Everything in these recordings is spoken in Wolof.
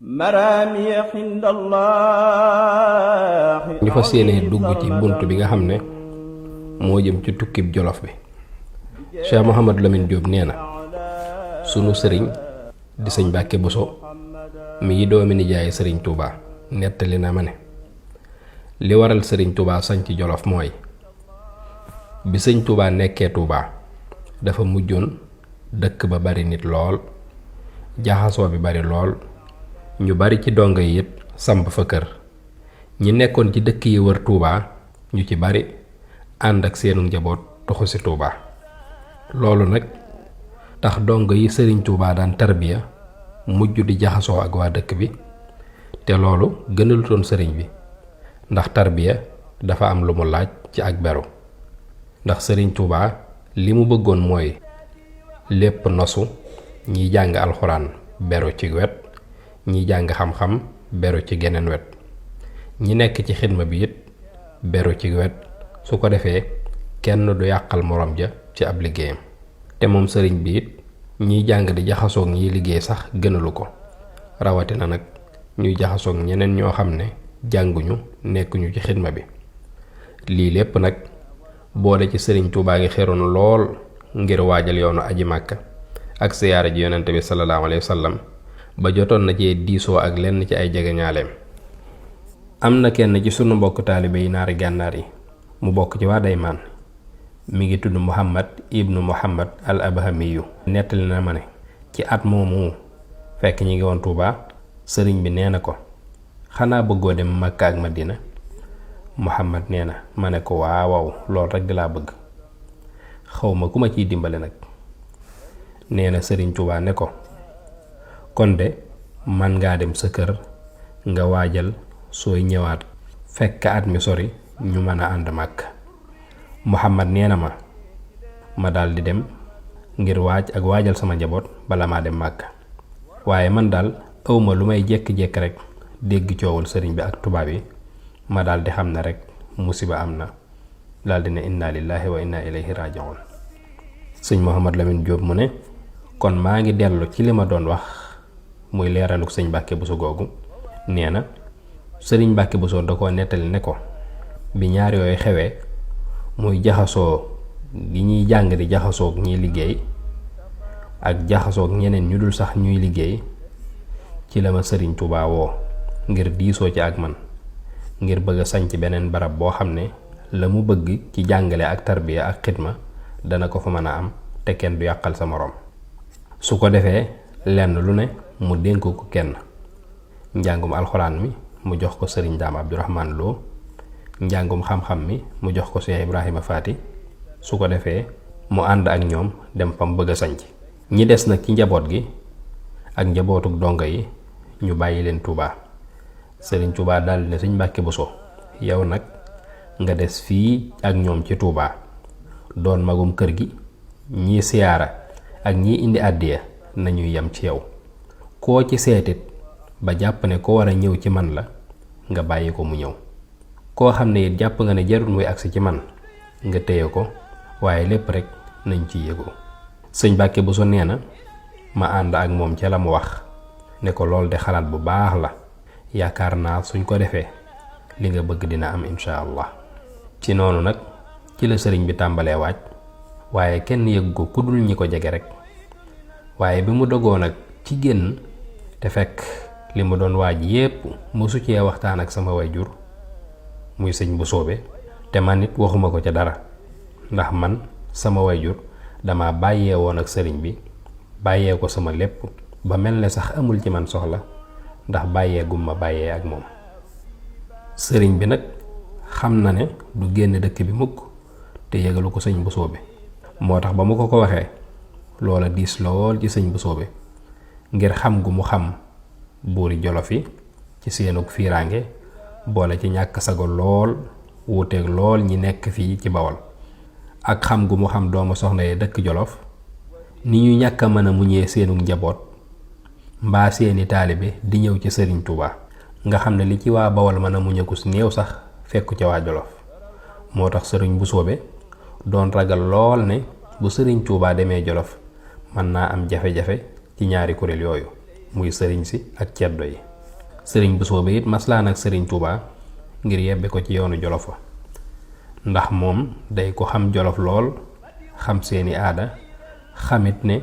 مرامي عند الله ñu fas yéene dugg ci bunt bi nga xam ne moo jëm ci tukkib jolof bi. Cheikh Mouhamadou Lamine Diop nee na sunu sëriñ di sëñ Mbàkke Buso mi ngi doomi nijaay sëriñ Touba nettali na ma ne li waral sëriñ Touba sañc jolof mooy bi sëñ Touba nekkee Touba dafa mujjoon dëkk ba bari nit lool jaxasoo bi bari lool ñu bari ci donga yi it samp fa kër ñi nekkoon ci dëkk yi wër Touba ñu ci bari ànd ak seenu njaboot toxu si Touba. loolu nag tax donga yi sëriñ Touba daan tarbiya mujj di jaxasoo ak waa dëkk bi te loolu gënalutoon sëriñ bi ndax tarbiya dafa am lu mu laaj ci ak beru ndax sëriñ Touba li mu bëggoon mooy lépp nosu ñiy jàng alxuraan beru ci wet ñi jàng xam-xam beru ci geneen wet ñi nekk ci xidma bi it beru ci wet su ko defee kenn du yàqal morom ja ci ab liggéeyam te moom sëriñ bi it ñiy jàng di jaxasoog ñiy liggéey sax gënalu ko rawatina nag ñuy jaxasoog ñeneen ñoo xam ne jànguñu nekkuñu ci xidma bi lii lépp nag boole ci sëriñ Tuubaa ngi xeroon lool ngir waajal yoonu aji màkka ak siyaara ji yonente bi sallallahu alayhi wa sallam ba jotoon na cee diisoo ak lenn ci ay jegeñaaleem. am na kenn ci sunu mbokk taalibe yi naari gànnaar yi mu bokk ci waa Daymaan mi ngi tudd Muhammad ibnu Muhammad al Abhamiyu nettali na ma ne ci at moomu fekk ñi ngi woon Tuuba sëriñ bi nee na ko xanaa bëggoo dem Makka ak Madina. Muhammad nee na ma ne ko waaw loolu rekk di laa bëgg xawma ku ma ciy dimbale nag. nee na sëriñ Tuuba ne ko kon de man ngaa dem sa kër nga waajal sooy ñëwaat fekk at mi sori ñu mën a ànd Makka. Muhammad nee na ma daldi dem ngir ak waajal sama njaboot bala maa dem Makka waaye man daal awma lu may jekki-jekki rek dégg coowul sëriñ bi ak tubaab yi ma daldi xam ne rek musiba am na daldi ne inna lillahi wa inna ilayhi raji'un. sëñ Mouhamadou Lamine Diop mu ne kon maa ngi dellu ci li ma doon wax muy leeraluk sëñ Mbàkke Buso googu. nee na sëriñ Mbàkke Buso da koo nettali ne ko bi ñaar yooyu xewee muy jaxasoo gi ñuy jàng di jaxasoog ñiy liggéey ak jaxasoog ñeneen ñu dul sax ñuy liggéey ci la ma sëriñ Tuubaa woo ngir diisoo ci ak man ngir bëgg a sañc beneen barab boo xam ne la mu bëgg ci jàngale ak tarbiya ak xidma dana ko fa mën a am te kenn du yàqal sa moroom. su ko defee lenn lu ne mu dénk ko kenn njàngum alxuraan mi mu jox ko sëriñ Daam Abdourahman Lo njàngum xam-xam mi mu jox ko Cheikh Ibrahima Faati su ko defee mu ànd ak ñoom dem fa mu bëgg a sañc. ñi des nag ci njaboot gi ak njabootuk dongo yi ñu bàyyi leen Tuubaa. sëriñ Tuubaa daldi ne sëñ Mbàkke Buso yow nag nga des fii ak ñoom ci Tuubaa doon magum kër gi ñii siyaara ak ñii indi àddiya nañuy yem ci yow koo ci seetit ba jàpp ne ko war a ñëw ci man la nga bàyyi ko mu ñëw koo xam ne it jàpp nga ne jarul muy agsi ci man nga téye ko waaye lépp rek nañ ci yëgoo. sëñ Mbàkke Buso nee na ma ànd ak moom ca la mu wax ne ko lool de xalaat bu baax la yaakaar naa suñ ko defee li nga bëgg dina am insha allah. ci noonu nag ci la sëriñ bi tàmbalee waaj waaye kenn yëggu ko ku dul ñi ko jege rek waaye bi mu dogoo nag ci génn te fekk li mu doon waaj yépp mosu cee waxtaan ak sama wayjur muy sëñ bu soobe te man it waxuma ko ca dara ndax man sama wayjur dama bàyyee woon ak sëriñ bi bàyyee ko sama lépp ba mel ne sax amul ci man soxla ndax bàyyee gum ma bàyyee ak moom. sëriñ bi nag xam na ne du génn dëkk bi mukk te yëgalu ko sëñ bu soobe moo tax ba mu ko waxee loola diis lool ci sëñ bu soobe ngir xam gu mu xam buuri jolof yi ci seenug fiiraange boole ci ñàkk sago lool wuuteeg lool ñi nekk fii ci Bawol ak xam gu mu xam doomu soxna yi dëkk jolof ni ñu ñàkk a mën a muñee seenug njaboot mbaa seeni taalibe di ñëw ci sëriñ Tuubaa nga xam ne li ci waa Bawol mën a muñakus néew sax fekku ca waa jolof moo tax sëriñ bu soobe doon ragal lool ne bu sëriñ Tuubaa demee jolof mën naa am jafe-jafe ci ñaari kuréel yooyu muy sëriñ si ak ceddo yi. sëriñ Bousso bi it maslaan ak sëriñ Touba ngir yebbe ko ci yoonu Jolof wa ndax moom day ko xam Jolof lool xam seeni aada xamit ne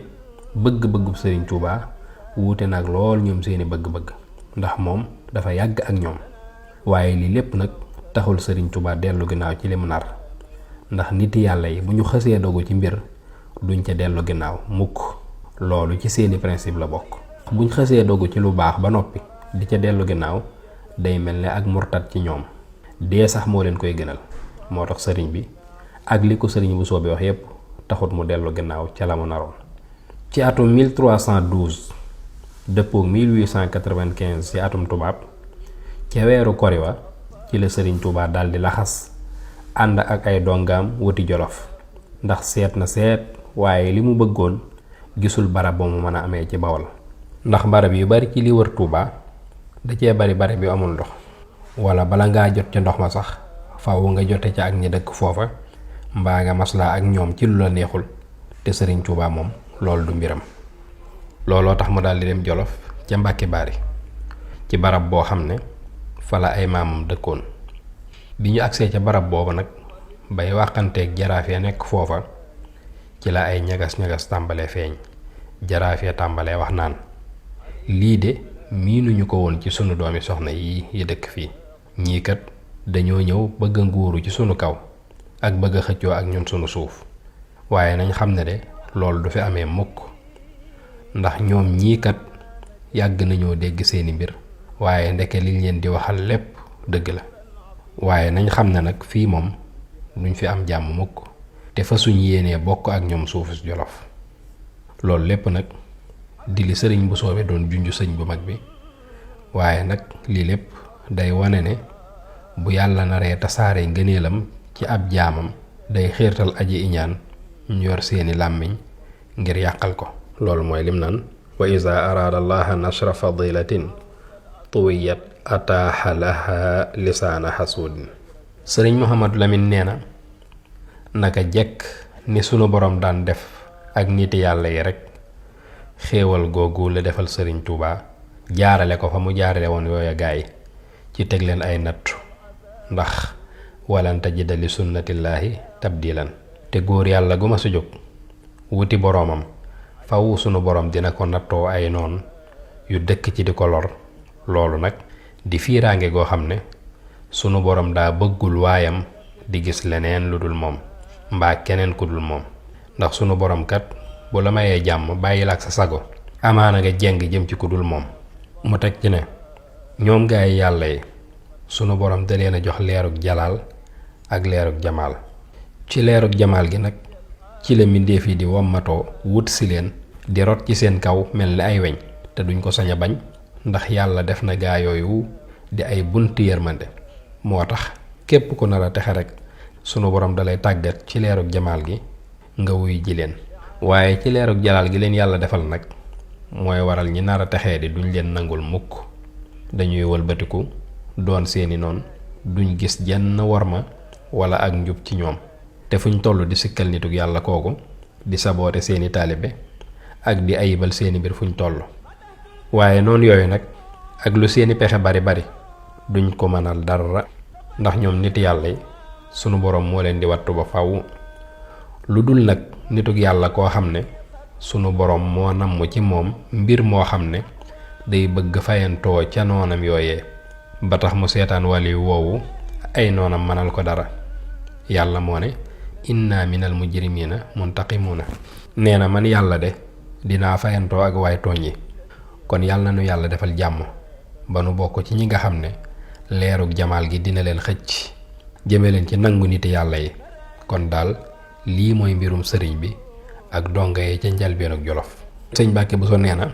bëgg-bëggub sëriñ Touba wuute nag lool ñoom seeni bëgg-bëgg ndax moom dafa yàgg ak ñoom waaye lii lépp nag taxul sëriñ Touba dellu ginnaaw ci li mu nar ndax nit yàlla yi bu ñu xësee dogu ci mbir duñ ca dellu ginnaaw mukk loolu ci seeni principe la bokk buñ xësee dogu ci lu baax ba noppi di ca dellu ginnaaw day mel ne ak murtat ci ñoom dee sax moo leen koy gënal moo tax sëriñ bi ak li ko sëriñ Bousso bi wax yépp taxut mu dellu ginnaaw ca la mu naroon ci atum 1312 dëppook 1895 ci atum tubaab ca weeru koriwa ci la sëriñ Touba daldi laxas ànd ak ay dongaam wuti Jolof ndax seet na seet waaye li mu bëggoon gisul barab ba mu mën a amee ci Bawol ndax barab yu bari ci li wër Touba da cee bari barab yu amul ndox wala bala ngaa jot ca ndox ma sax faaw nga jote ca ak ñi dëkk foofa mbaa nga maslaa ak ñoom ci lu la neexul te sëriñ Touba moom loolu du mbiram looloo tax mu daldi dem Jolof ca Mbàkke Bari ci barab boo xam ne fa la ay maamam dëkkoon bi ñu agsee ca barab boobu nag bay waxanteeg jaraaf ya nekk foofa ci la ay ñagas-ñagas tàmbalee feeñ jaraaf ya tàmbalee wax naan lii de miinuñu ko woon ci sunu doomi soxna yi dëkk fii ñii kat dañoo ñëw bëgg a nguuru ci sunu kaw ak bëgg a xëccoo ak ñun sunu suuf waaye nañ xam ne de loolu du fi amee mukk ndax ñoom ñii kat yàgg nañoo dégg seeni mbir waaye ndeke liñ leen di waxal lépp dëgg la waaye nañ xam ne nag fii moom duñ fi am jàmm mukk te fa suñ yéenee bokk ak ñoom suufu Jolof loolu lépp nag di li sëriñ Bousso bi doon junj sëñ bu mag bi waaye nag lii lépp day wane ne bu yàlla naree tasaare ngëneelam ci ab jaamam day xiirtal aji iñaan ñu yor seeni làmmiñ ngir yàqal ko loolu mooy lim naan wa iza araada allaha nashra fadilatin tuwiyat ataaxa laha lisaana xasuudin sëriñ Mouhamadou Lamine nee na naka jekk ni sunu borom daan def ak niti yàlla yi rek xéewal googu la defal sëriñ Touba jaarale ko fa mu jaarale woon yooya gaay ci teg leen ay nattu ndax walan tajida li sunnatillaahi tabdilan te góor yàlla gu ma su jóg wuti boroomam faw sunu borom dina ko nattoo ay noon yu dëkk ci di ko lor loolu nag di fiiraange goo xam ne sunu borom daa bëggul waayam di gis leneen lu dul moom mbaa keneen ku dul moom ndax sunu borom kat bu la mayee jàmm bàyyi la ak sa sago amaana nga jeng jëm ci ku dul moom mu teg ci ne ñoom gaay yàlla yi sunu borom da leen a jox leerug jalaal ak leerug jamaal ci leerug jamaal gi nag ci la mbindéef yi di wommatoo wut si leen di rot ci seen kaw mel ni ay weñ te duñ ko sañ a bañ ndax yàlla def na gaa yooyu di ay bunti yërmande moo tax képp ku nar a texe rek sunu borom dalay tàggat ci leerug jamaal gi nga wuy ji leen waaye ci leerug jalaal gi leen yàlla defal nag mooy waral ñi nar a texee di duñ leen nangul mukk dañuy wëlbatiku doon seeni noon duñ gis jenn worma wala ak njub ci ñoom te fuñ toll di sikkal nitug yàlla kooku di saboote seeni taalibe ak di ayibal seeni mbir fuñ toll waaye noonu yooyu nag ak lu seeni pexe bari bari duñ ko mënal dara ndax ñoom nit yàlla yi sunu borom moo leen di wattu ba faw lu dul nag nitug yàlla koo xam ne sunu borom moo namm ci moom mbir moo xam ne day bëgg fayantoo ca noonam yooyee ba tax mu seetaan wali woowu ay noonam mënal ko dara yàlla moo ne inna minal mujrimina muntaqimuuna nee na man yàlla de dinaa fayantoo ak waay tooñ yi kon yàlla na nu yàlla defal jàmm ba nu bokk ci ñi nga xam ne leerug jamaal gi dina leen xëcc jëme leen ci nangu nit yàlla yi kon daal lii mooy mbirum sëriñ bi ak donga yi ca njalbeen ak Jolof sëñ Mbàkke Buso nee na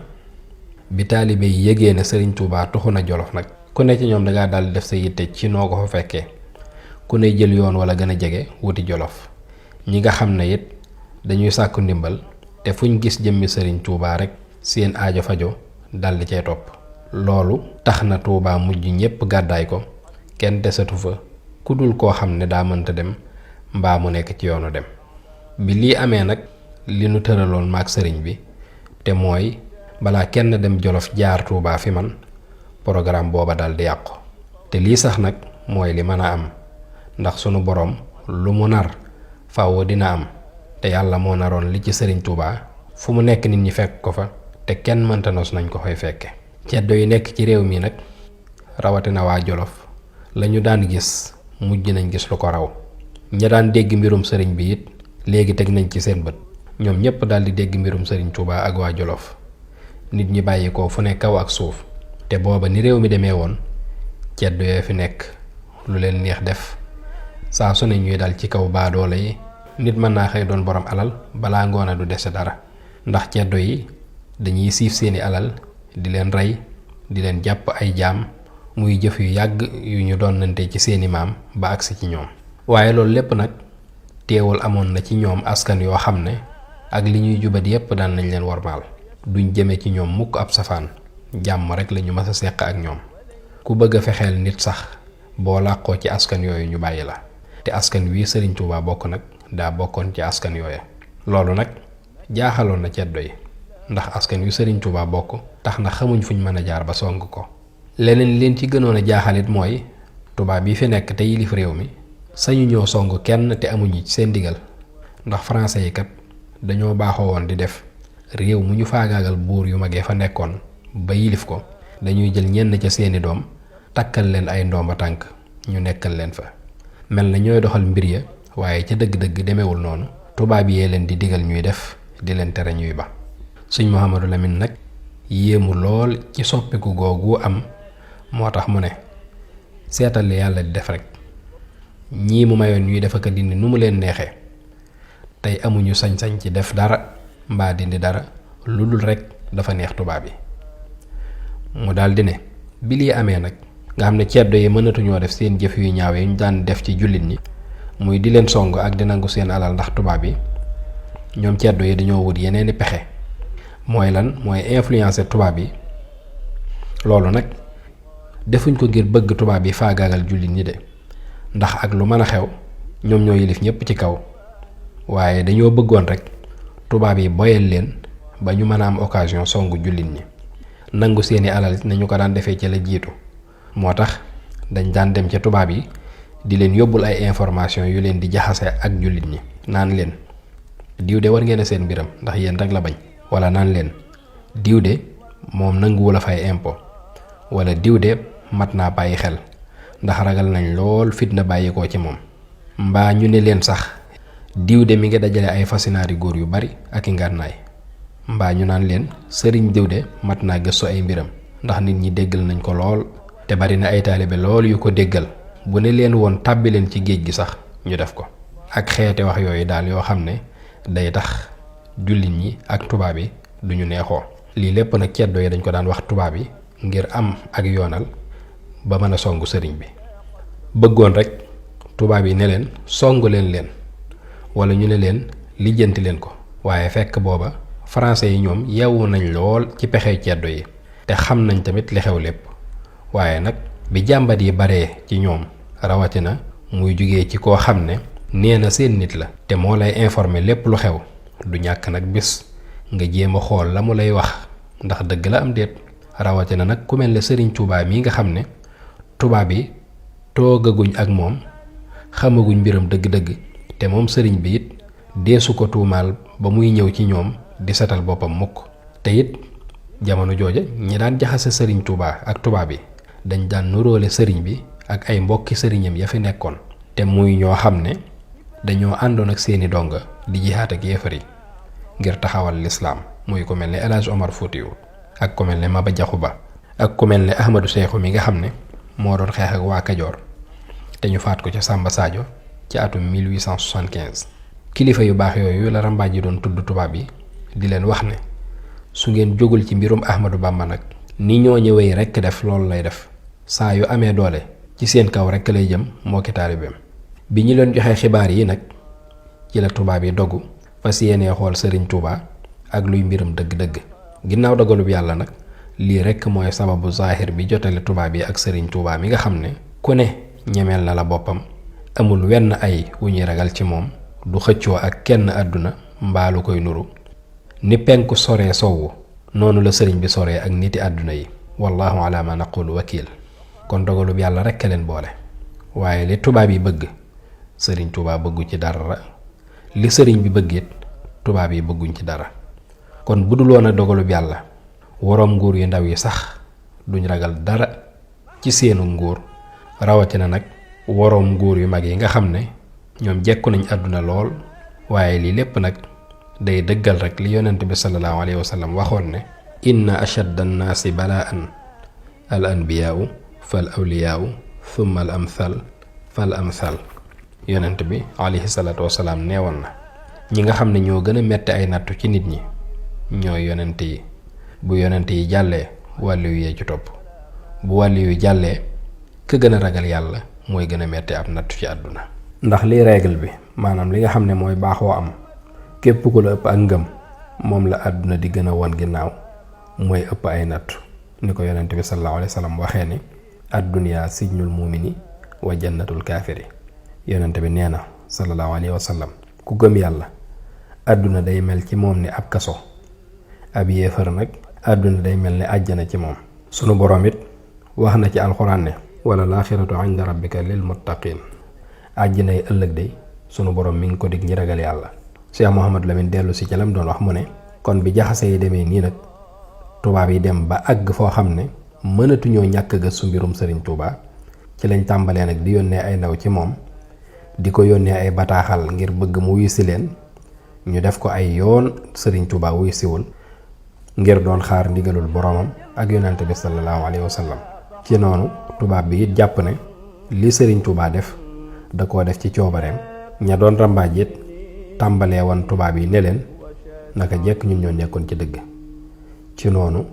bi taalibe yi yëgee ne sëriñ Touba tuxu na Jolof nag ku ne ci ñoom dangaa daal def sa yitte ci noo ko fa fekkee ku ne jël yoon wala gën a jege wuti Jolof ñi nga xam ne it dañuy sàkku ndimbal te fuñ gis jëmmi sëriñ Touba rek seen aajo fajo daldi cee topp loolu tax na Touba mujj ñépp gàddaay ko kenn desatu fa ku dul koo xam ne daa mënta dem mbaa mu nekk ci yoonu dem bi lii amee nag li nu tëraloon maag sëriñ bi te mooy balaa kenn dem Jolof jaar Touba fi man programme booba dal di yàqu. te lii sax nag mooy li mën a am ndax sunu boroom lu mu nar faaw dina am te yàlla moo naroon li ci Sëriñ Tuubaa fu mu nekk nit ñi fekk ko fa te kenn mënta nos nañ ko fay fekke. ceddo yi nekk ci réew mi nag rawatina waa Jolof lañu daan gis mujj nañ gis lu ko raw. ña daan dégg mbirum sëriñ bi it léegi teg nañ ci seen bët. ñoom ñépp daal di dégg mbirum Sëriñ Tuubaa ak waa Jolof. nit ñi bàyyi ko fu ne kaw ak suuf te booba ni réew mi demee woon ceddo yoo fi nekk lu leen neex def saa su ne ñuy dal ci kaw baadoole yi. nit mën naa xëy doon borom alal balaa ngoona du dese dara ndax ceddo yi dañuy siif seeni alal di leen rey di leen jàpp ay jaam muy jëf yu yàgg yu ñu doonante ci seeni maam ba agsi ci ñoom. waaye loolu lépp nag teewul amoon na ci ñoom askan yoo xam ne ak li ñuy jubat yépp daan nañ leen wormaal. duñ jëme ci ñoom mukk ab safaan jàmm rek lañu mas a seq ak ñoom. ku bëgg a fexeel nit sax boo làqoo ci askan yooyu ñu bàyyi la. te askan wi Sëriñ Tuubaa bokk nag daa bokkoon ci askan yooya. loolu nag jaaxaloon na ceddo yi ndax askan wi Sëriñ Tuubaa bokk tax na xamuñ fuñ mën a jaar ba song ko. leneen leen ci gënoon a jaaxalit mooy tubaab yi fi nekk te yilif réew mi sañu ñoo song kenn te amuñu ci seen digal ndax français yi kat dañoo baaxoo woon di def réew mu ñu faagaagal buur yu magee fa nekkoon ba yilif ko dañuy jël ñenn ca seeni doom takkal leen ay ndomba tànk ñu nekkal leen fa mel na ñooy doxal mbir ya waaye ca dëgg-dëgg demewul noonu. tubaab yee leen di digal ñuy def di leen tere ñuy ba. Sëñ Mouhamadou Lamine nag yéemu lool ci soppiku googu am moo tax mu ne seetal li yàlla di def rek ñii mu mayoon ñuy def ak dindi nu mu leen neexee tey amuñu sañ-sañ ci def dara mbaa dindi dara lu dul rek dafa neex tubaab yi. mu daldi ne bi lii amee nag nga xam ne ceddo yi mënatuñoo def seen jëf yu ñaaw yi ñu daan def ci jullit ñi muy di leen song ak di nangu seen alal ndax tubaab yi ñoom ceddo yi dañoo wut yeneeni pexe. mooy lan mooy influencer tubaab yi. loolu nag defuñ ko ngir bëgg tubaab yi faagaagal jullit ñi de ndax ak lu mën a xew ñoom ñoo yilif ñépp ci kaw waaye dañoo bëggoon rek tubaab yi boyal leen ba ñu mën a am occasion songu jullit ñi nangu seeni alal nañu ko daan defee ci la jiitu. moo tax dañ daan dem ca tubaab yi di leen yóbbul ay information yu leen di jaxase ak jullit ñi naan leen diw de war ngeen a seen mbiram ndax yéen rek la bañ. wala naan leen diw de moom nanguwul a fay impôt wala diw de mat naa bàyyi xel ndax ragal nañ lool fitna bàyyi ko ci moom. mbaa ñu ne leen sax diw de mi ngi dajale ay fasinaari góor yu bari ak i ngànnaay. mbaa ñu naan leen sëriñ diw de mat naa gëstu ay mbiram ndax nit ñi déggal nañ ko lool te bari na ay taalibe lool yu ko déggal bu ne leen woon tàbbi leen ci géej gi sax ñu def ko. ak xeete wax yooyu daal yoo xam ne day tax jullit ñi ak tubaab yi duñu neexoo. lii lépp nag ceddo yi dañ ko daan wax tubaab yi ngir am ak yoonal ba mën a songu sëriñ bi. bëggoon rek tubaab yi ne leen songu leen wala ñu ne leen lijjanti leen ko. waaye fekk booba français yi ñoom yeewu nañ lool ci pexe ceddo yi te xam nañ tamit li xew lépp. waaye nag bi jàmbat yi baree ci ñoom rawatina muy jugee ci koo xam ne nee na seen nit la te moo lay informer lépp lu xew du ñàkk nag bis nga jéem a xool la mu lay wax ndax dëgg la am déet. rawatina nag ku mel ne Sëriñ Tuubaa mii nga xam ne tubaab yi toogaguñ ak moom xamaguñ mbiram dëgg-dëgg te moom sëriñ bi it deesu ko tuumaal ba muy ñëw ci ñoom di setal boppam mukk. te it jamono jooja ñi daan jaxase Sëriñ Tuubaa ak tubaab yi dañ daan nuróole sëriñ bi ak ay mbokki sëriñam ya fi nekkoon te muy ñoo xam ne dañoo àndoon ak seeni donga di jihaat ak yéefar yi ngir taxawal lislaam muy ko mel ne El Hadj Omar Foutiyou ak ku mel ne Maba Jaxu Ba ak ku mel ne Ahmadou Seexu mi nga xam ne moo doon xeex ak waa Kajoor te ñu faat ko ca Samba Sadio ci atum 1875. kilifa yu baax yooyu la rambaaj yi doon tudd tubaab yi di leen wax ne su ngeen jógul ci mbirum Ahmadou Bamba nag ni ñoo ñëwee rekk def loolu lay def saa yu amee doole ci seen kaw rekk lay jëm moo ki taalibeem. bi ñu leen joxee xibaar yi nag ci la tubaab yi dogu fas yéenee xool Sëriñ Tuubaa ak luy mbiram dëgg-dëgg. ginnaaw dogalub yàlla nag lii rekk mooy sababu zaahir bi jotale tubaab yi ak Sëriñ Tuubaa mi nga xam ne ku ne ñemeel na la boppam amul wenn ay wu ñuy ragal ci moom du xëccoo ak kenn àdduna mbaa lu koy nuru. ni penku soree sowwu noonu la sëriñ bi soree ak niti àdduna yi wallahu ala ma naqulu wakil. kon dogalub yàlla rekk leen boole waaye li tubaab yi bëgg sëriñ Tuubaa bëggu ci dara, li sëriñ bi bëgg it tubaab yi bëgguñ ci dara. kon bu dul woon a dogalub yàlla woroom nguur yu ndaw yi sax duñ ragal dara ci seenu nguur, rawatina nag woroom nguur yu mag yi nga xam ne ñoom jekku nañ àdduna lool. waaye lii lépp nag day dëggal rek li yonent bi sallallahu alayhi wa sallam waxoon ne inna ashadda annaasi balaan al anbiyaau fal awliyaau thumma al amthal fal amthal. yonent bi alayhi salaatu wasalaam neewoon na ñi nga xam ne ñoo gën a metti ay nattu ci nit ñi ñooy yonent yi. bu yonent yi jàllee wàllu yu yee ci topp, bu wàllu yu jàllee ka gën a ragal yàlla mooy gën a metti ab nattu ci àdduna. ndax lii règle bi maanaam li nga xam ne mooy baaxoo am képp ku la ëpp ak ngëm moom la àdduna di gën a wan ginnaaw mooy ëpp ay nattu, ni ko yonent bi sallallahu alayhi wa sallam waxee ni ad-dunya sijnul mu'mini wa jannatul kaafiri. yonent bi nee na sallallahu alayhi wa sallam ku gëm yàlla àdduna day mel ci moom ni ab kaso, ab yéefar nag àdduna day mel ni àjjana ci moom. sunu boroom it wax na ci alxuraan ne wala laaxiratu inda rabbika lil muttaqin. àjjanay ëllëg day sunu boroom mi ngi ko dig ñi ragal yàlla. Cheikh Mouhamadou Lamine dellu si ca lam doon wax mu ne kon bi jaxase yi demee nii nag tubaab yi dem ba àgg foo xam ne mënatuñoo ñàkk gëstu mbirum sëriñ Touba ci lañ tàmbalee nag di yónnee ay ndaw ci moom, di ko yónnee ay bataaxal ngir bëgg mu wuyu si leen. ñu def ko ay yoon sëriñ Touba wuyu siwul ngir doon xaar ndigalul boroomam ak yonent bi sallallahu alayhi wa sallam. ci noonu tubaab bi it jàpp ne li sëriñ Touba def da koo def ci coobareem. ña doon rambaaj it tàmbalee woon tubaab yi ne leen naka jekk ñun ñoo nekkoon ci dëgg. ci noonu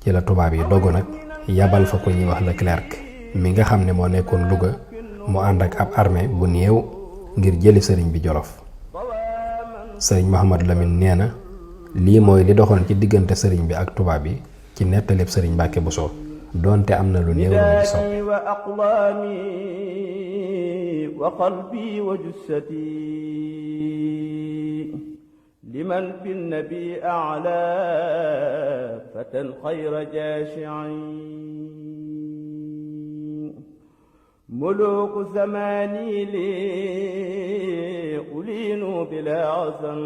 ci la tubaab yi dogu nag yabal fa ko ñuy wax Leclerc mi nga xam ne moo nekkoon Louga mu ànd ak ab armée bu néew ngir jëli sëriñ bi Jolof. sëriñ Mouhamadou Lamine nee na lii mooy li doxoon ci diggante sëriñ bi ak tubaab yi ci nettalib sëriñ Mbàkke Buso, doonte am na lu néew lu ci soppi. وقلبي وجثتي لمن بالنبي أعلى فتى خير جاشعين ملوك زماني لي ألينوا بلا عزم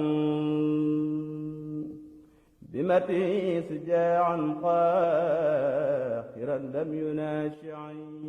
بمتي سجاعا قاهرا لم يناشعين